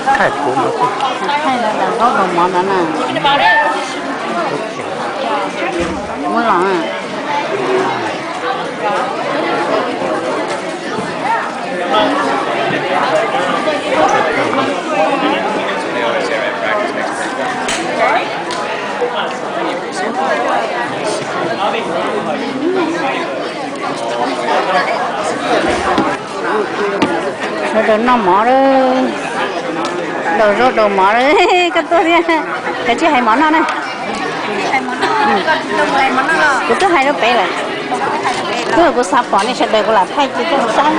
Thaij kuv mov, thaij daus zaub daus mov ntawd na. Muab los. Sawv daws noj mov lawm, daus zaub daus mov lawm, koj tuaj thiab, koj tsis hais mov noj na. Kuv twb hais rau pem lawm, twb kuv xav pom nej sawv daws kuv lam thaij ces koj saib.